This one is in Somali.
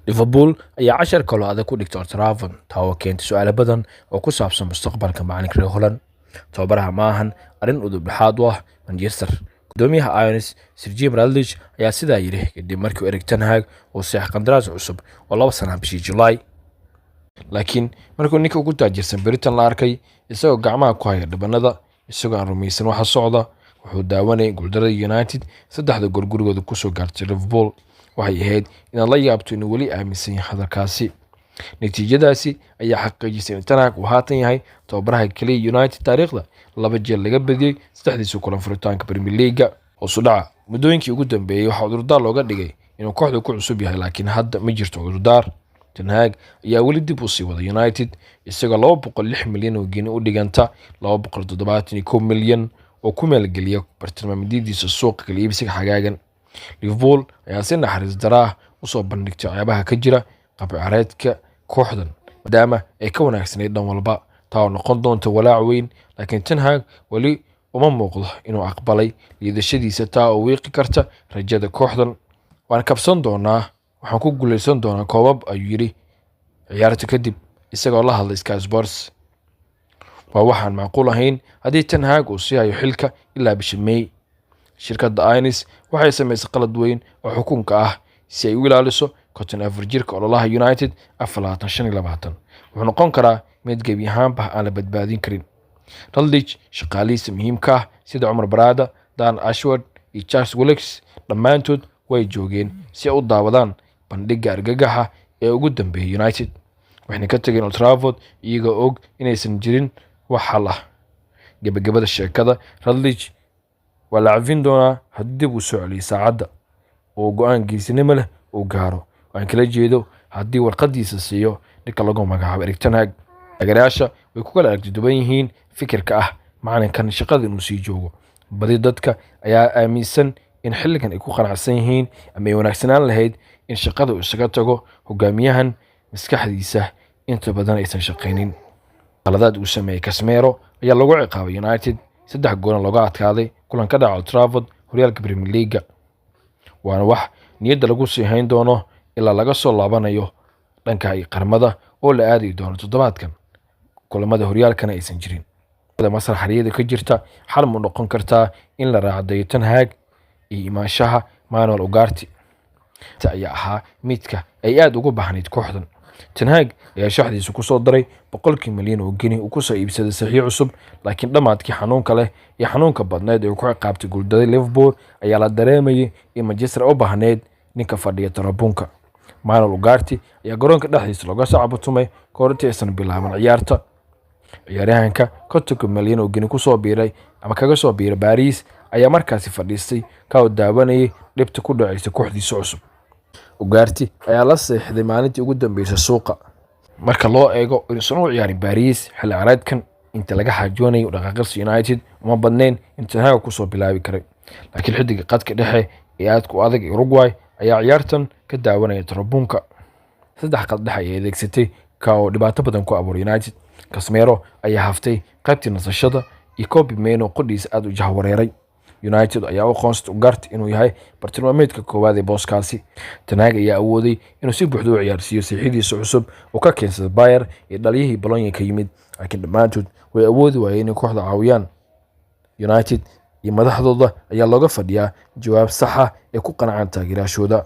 Liverpool ayaa cashar kaloo adag ku dhigtay Old Trafford, taa oo keentay su'aalo badan oo ku saabsan mustaqbalka macalinka reer Holland. Tababaraha ma ahan arrin udub dhexaad u ah Manchester. Gudoomiyaha Irons Sir Jim Ratcliffe ayaa sidaa yidhi kadib markii Erik ten Hag uu saxiixay qandaraas cusub oo 2 sano bishii July. Laakiin markuu ninka ugu taajirsan Britain la arkay isagoo gacmaha ku haya dhabanada, isagoo aan rumaysan waxa socda, wuxuu daawanayay guuldarada United saddexda gool gurigooda kusoo gaartay Liverpool. Waxay ahayd inaad la yaabto inuu weli aaminsan yahay hadalkaasi. Natiijadaasi ayaa xaqiijisay in Ten Hag uu haatan yahay tababaraha kaliya United taariikhda laba jeer laga badiyay saddexdiisa kulan furitaanka Premier League. Hoos u dhaca muddooyinkii ugu dambeeyay waxaa cudurdaar looga dhigay inuu kooxda ku cusub yahay, laakiin hadda ma jirto cudurdaar. Ten Hag ayaa weli dib u sii wada United isagoo 206 milyan oo gini u dhiganta 271 milyan oo ku maalgeliya bartilmaameedyadiisa suuqa kala iibsiga xagaagan. Liverpool ayaa si naxariis darro ah usoo bandhigtay ceebaha ka jira qaab ciyaareedka kooxdan, maadaama ay ka wanaagsanayd dhan walba, taa oo noqon doonta walaac weyn. Laakiin Ten Hag weli uma muuqdo inuu aqbalay liidashadiisa, taa oo wiiqi karta rajada kooxdan. "Waan kabsan doonaa, waxaan ku guuleysan doonaa koobab," ayuu yidhi ciyaarta kadib isagoo la hadlay Sky Sports. Waa waxaan macquul ahayn haddii Ten Hag uu sii hayo xilka ilaa bisha May. Shirkadda Ineos waxay samaysay qalad weyn oo xukunka ah si ay u ilaaliso 54 jirka. Ololaha United 24-25 wuxuu noqon karaa mid gebi ahaanba aan la badbaadin karin. Ratcliffe, shaqaalihiisa muhiimka ah sida Omar Berrada, Dan Ashworth iyo Charles Wilkes dhammaantood way joogeen si ay u daawadaan bandhigga argagaxa ee ugu dambeeyay United, waxayna ka tageen Old Trafford iyagoo og inaysan jirin wax xal ah. Gabagabada sheekada, Ratcliffe waa la cafin doonaa haddii dib uu soo celiyo saacadda oo go'aan geesinimo leh uu gaaro. Aan kala jeedo haddii warqadiisa siiyo ninka lagu magacaabo Erik ten Hag. Taageerayaasha way ku kala aragti duwan yihiin fikirka ah macalinkan shaqada inuu sii joogo. Badi dadka ayaa aaminsan in xilligan ay ku qanacsan yihiin ama ay wanaagsanaan lahayd in shaqada uu isaga tago hogaamiyahan maskaxdiisa inta badan aysan shaqaynin. Qaladaad uu sameeyey Casemiro ayaa lagu ciqaabay United, saddex goolna looga adkaaday kulan ka dhaca Old Trafford horyaalka Premier League. Waana wax niyadda lagu sii hayn doono ilaa laga soo laabanayo dhanka qaramada oo la aadi doono toddobaadkan, kulamada horyaalkana aysan jirin. Masar xeriyada ka jirta xal mu noqon kartaa in la raacdayo Ten Hag iyo imaanshaha Manuel Ugarte ayaa ahaa midka ay aad ugu baahnayd kooxdan. Ten Hag ayaa shaxdiisa ku soo daray 100-kii milyan oo geni uu kusoo iibsaday saxiix cusub, laakiin dhammaadkii xanuunka leh iyo xanuunka badneed ee uu ku ciqaabtay guuldaday Liverpool ayaa la dareemayay in Manchester u baahneyd ninka fadhiya tarabuunka. Manuel Ugarte ayaa garoonka dhexdiisa looga soo cabutumay kahor intii aysan bilaaban ciyaarta. Ciyaaryahanka 50-ka milyan oo geni kusoo biiray ama kaga soo biiray Paris ayaa markaasi fadhiistay ka oo daawanayay dhibta ku dhacaysa kooxdiisa cusub. Ugarte ayaa la seexday maalintii ugu dambeysay suuqa. Marka loo eego inuusan u ciyaarin Paris xilli ciyaareedkan inta laga xaajoonayay dhaqaaqista United, uma badnayn in Ten Hag kusoo bilaabi karay. Laakiin xiddiga qadka dhexe ee aadka u adag ee Uruguay ayaa ciyaartan ka daawanaya tarabuunka. Saddex qad dhexe ayay adeegsatay ka oo dhibaato badan ku abuuray United. Casemiro ayaa haftay qaybtii nasashada iyo Kobbie Mainoo qodhiisa aad u jahwareeray. United ayaa u aqoonsatay Ugarte inuu yahay bartilmaameedka koowaad ee booskaasi. Ten Hag ayaa awooday inuu si buuxda u ciyaarsiiyo saxiixiisa cusub oo ka keensaday Bayer iyo dhaliyihii Bologna ka yimid, laakiin dhammaantood way awoodi waayeen inay kooxda caawiyaan. United iyo madaxdooda ayaa looga fadhiyaa jawaab sax ah ee ku qancaan taageerayaashooda.